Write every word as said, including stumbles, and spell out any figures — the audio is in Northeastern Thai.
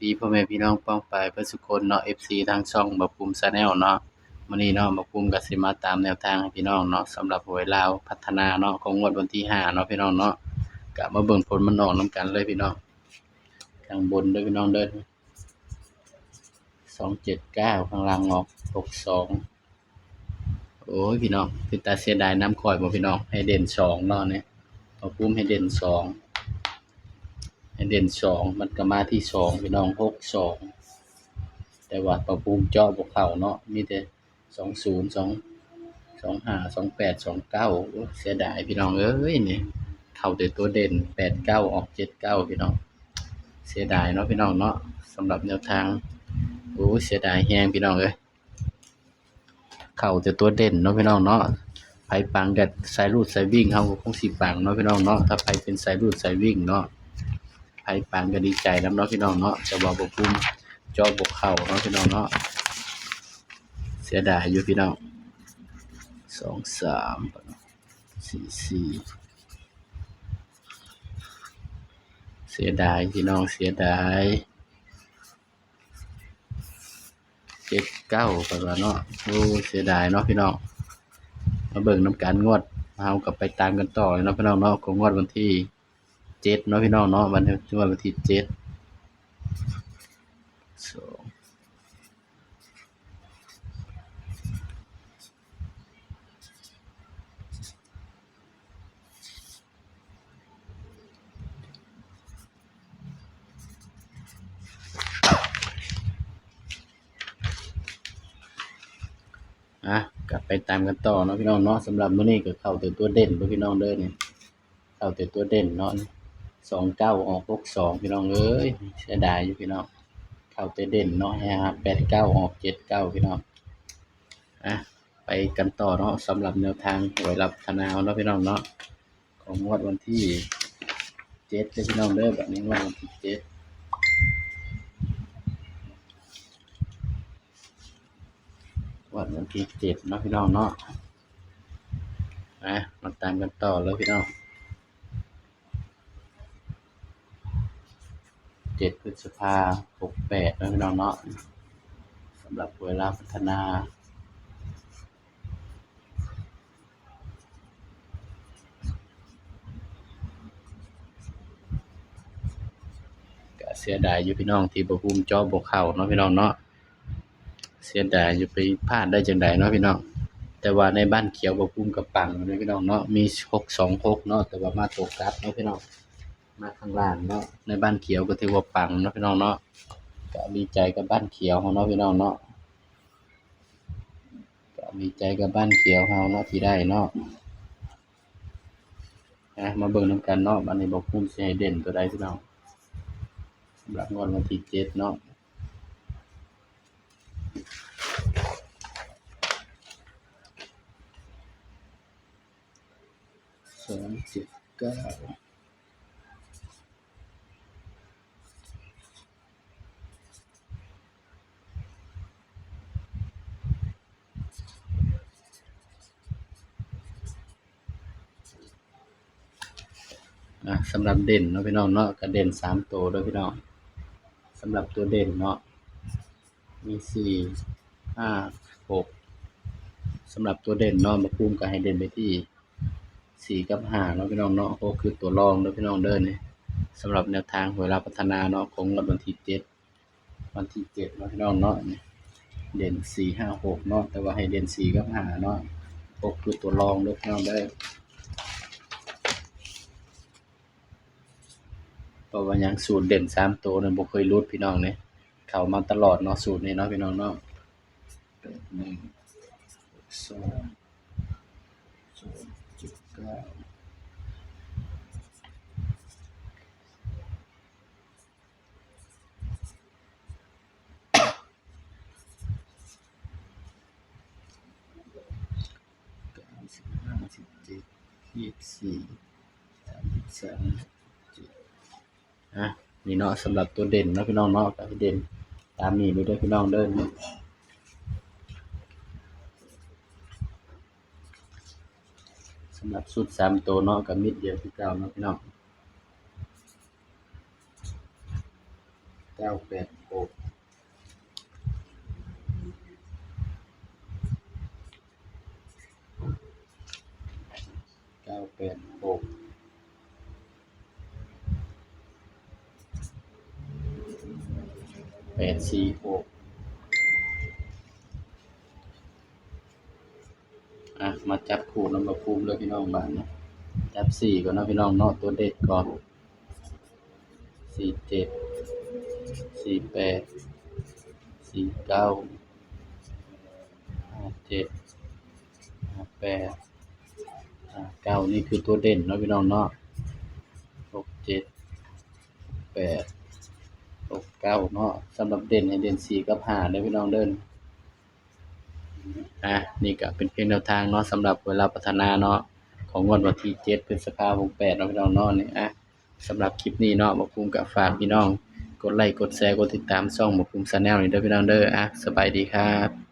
ดีพ่อแม่พี่น้องป้องปายเบิดซุคนเนาะ เอฟซี ทางช่องบ่าวภูมิ Channel เนาะ มื้อนี้เนาะ บ่าวภูมิก็สิมาตามแนวทางให้พี่น้องเนาะ สำหรับหวยลาวพัฒนาเนาะ ของงวดวันที่ห้าเนาะพี่น้องเนาะ ก็มาเบิ่งผลมันออกนำกันเลยพี่น้อง ข้างบนเด้อพี่น้องเด้อ สองเจ็ดเก้า ข้างล่างออก หกสอง โอ้ยพี่น้อง เป็นตาเสียดายนำข้อยบ่พี่น้อง ให้เด่นสองเนาะเนี่ย บ่าวภูมิให้เด่นสอง ให้เด่นสอง มันก็มาที่สองพี่น้อง หกสอง แต่ว่าบ่าวภูมิเจาะบ่เข้าเนาะ มีแต่ สองศูนย์ สอง สองห้า สองแปด สองเก้า โอ้ย เสียดายพี่น้องเอ้ย นี่ เข้าแต่ตัวเด่น แปดเก้า ออก เจ็ดเก้า พี่น้อง เสียดายเนาะพี่น้องเนาะ สำหรับแนวทาง โอ้ย เสียดายแฮงพี่น้องเอ้ย เข้าแต่ตัวเด่นเนาะพี่น้องเนาะ ไผปังก็สายรูดสายวิ่ง เฮาก็คงสิปังเนาะพี่น้องเนาะ ถ้าไผเป็นสายรูดสายวิ่งเนาะ ไผปังก็ดีใจนำเนาะพี่น้องเนาะ แต่ว่าบ่าวภูมิเจาะบ่เข้าเนาะพี่น้องเนาะ เสียดายอยู่พี่น้อง สองสาม สี่สี่ เสียดายพี่น้อง เสียดาย เจ็ดเก้า ไปว่าเนาะ โอ้ เสียดายเนาะพี่น้อง มาเบิ่งนำกันงวด เฮาก็ไปตามกันต่อเลยเนาะพี่น้องเนาะ ของงวดวันที่เจ็ดเนาะพี่น้องเนาะ วัน งวดวันที่เจ็ด สอง อ่ะ กลับไปตามกันต่อเนาะพี่น้องเนาะ สำหรับมื้อนี้ก็เข้าแต่ตัวเด่นเด้อพี่น้องเด้อนี่ เข้าแต่ตัวเด่นเนาะ สองเก้า ออก หกสอง พี่น้องเอ้ย เสียดายอยู่พี่น้อง เข้าแต่เด่นเนาะ แปดเก้า ออก เจ็ดเก้า พี่น้อง อ่ะ ไปกันต่อเนาะ สำหรับแนวทางหวยลาวพัฒนาเนาะพี่น้องเนาะ ของงวดวันที่เจ็ดเด้อพี่น้องเด้อ บัดนี้งวดวันที่เจ็ด งวดวันที่เจ็ดเนาะพี่น้องเนาะ อ่ะ มาตามกันต่อเลยพี่น้อง เจ็ด พฤษภา หกแปดเนาะพี่น้องเนาะ สำหรับหวยลาวพัฒนา ก็เสียดายอยู่พี่น้อง ที่บ่าวภูมิเจาะบ่เข้าเนาะพี่น้องเนาะ เสียดายอยู่ ไปพลาดได้จั่งใดเนาะพี่น้อง แต่ว่าในบ้านเขียวบ่าวภูมิก็ปังอยู่นะพี่น้องเนาะ มี หกสองหก เนาะ แต่ว่ามาตกกลับเนาะพี่น้อง มาข้างล่างเนาะ ในบ้านเขียวก็ถือว่าปังเนาะพี่น้องเนาะ ก็ดีใจกับบ้านเขียวเฮาเนาะพี่น้องเนาะ ก็ดีใจกับบ้านเขียวเฮาเนาะที่ได้เนาะ อ่ะ มาเบิ่งนำกันเนาะ บัดนี้บ่าวภูมิสิให้เด่นตัวใดพี่น้อง สำหรับงวดวันที่เจ็ดเนาะ สองเจ็ดเก้า อ่ะ สำหรับเด่นเนาะพี่น้องเนาะ ก็เด่นสามตัวเด้อพี่น้อง สำหรับตัวเด่นเนาะ มี สี่ ห้า หก สำหรับตัวเด่นเนาะ บ่าวภูมิก็ให้เด่นไปที่ สี่ กับ ห้า เนาะพี่น้องเนาะ หก คือตัวรองเด้อพี่น้องเด้อนี่ สำหรับแนวทางหวยลาวพัฒนาเนาะ ของงวดวันที่เจ็ด วันที่เจ็ดเนาะพี่น้องเนาะ นี่ เด่น สี่ ห้า หก เนาะ แต่ว่าให้เด่น สี่ กับ ห้า เนาะ หก คือตัวรองเด้อพี่น้องเด้อ เพราะว่าหยัง สูตรเด่นสามตัวเนี่ยบ่เคยหลุดพี่น้องเนี่ย เข้ามาตลอดเนาะ สูตรนี้เนาะพี่น้องเนาะ แปดหนึ่ง สอง สองเจ็ดเก้า เก้า สิบห้า สิบเจ็ด ยี่สิบสี่ สามสิบสาม อ่ะ นี่เนาะ สำหรับตัวเด่นเนาะพี่น้องเนาะ ก็ให้เด่นตามนี้เลยเด้อพี่น้องเด้อ สำหรับชุดสามตัวเนาะ ก็เม็ดเดียวคือเก่าเนาะพี่น้อง แป เก้าแปดหก เก้าแปดหก แปดสี่หก อ่ะ มาจับคู่นำบ่าวภูมิเลยพี่น้อง บาดนี้ จับสี่ก่อนเนาะพี่น้องเนาะ ตัวเด่นก่อน สี่เจ็ด สี่แปด สี่เก้า ห้าเจ็ด ห้าแปด ห้าเก้า นี่คือตัวเด่นเนาะพี่น้องเนาะ หกเจ็ด แปด หกเก้า เนาะ สำหรับเด่นให้เด่นสี่กับห้าเด้อพี่น้องเด้อ อ่ะ นี่ก็เป็นเพียงแนวทางเนาะ สำหรับหวยลาวพัฒนาเนาะ ของงวดวันที่เจ็ดพฤษภาหกแปดเนาะพี่น้องเนาะ นี่ อ่ะ สำหรับคลิปนี้เนาะ บ่าวภูมิก็ฝากพี่น้องกดไลค์ กดแชร์ กดติดตามช่องบ่าวภูมิ Channel นี่เด้อพี่น้องเด้อ อ่ะ สบายดีครับ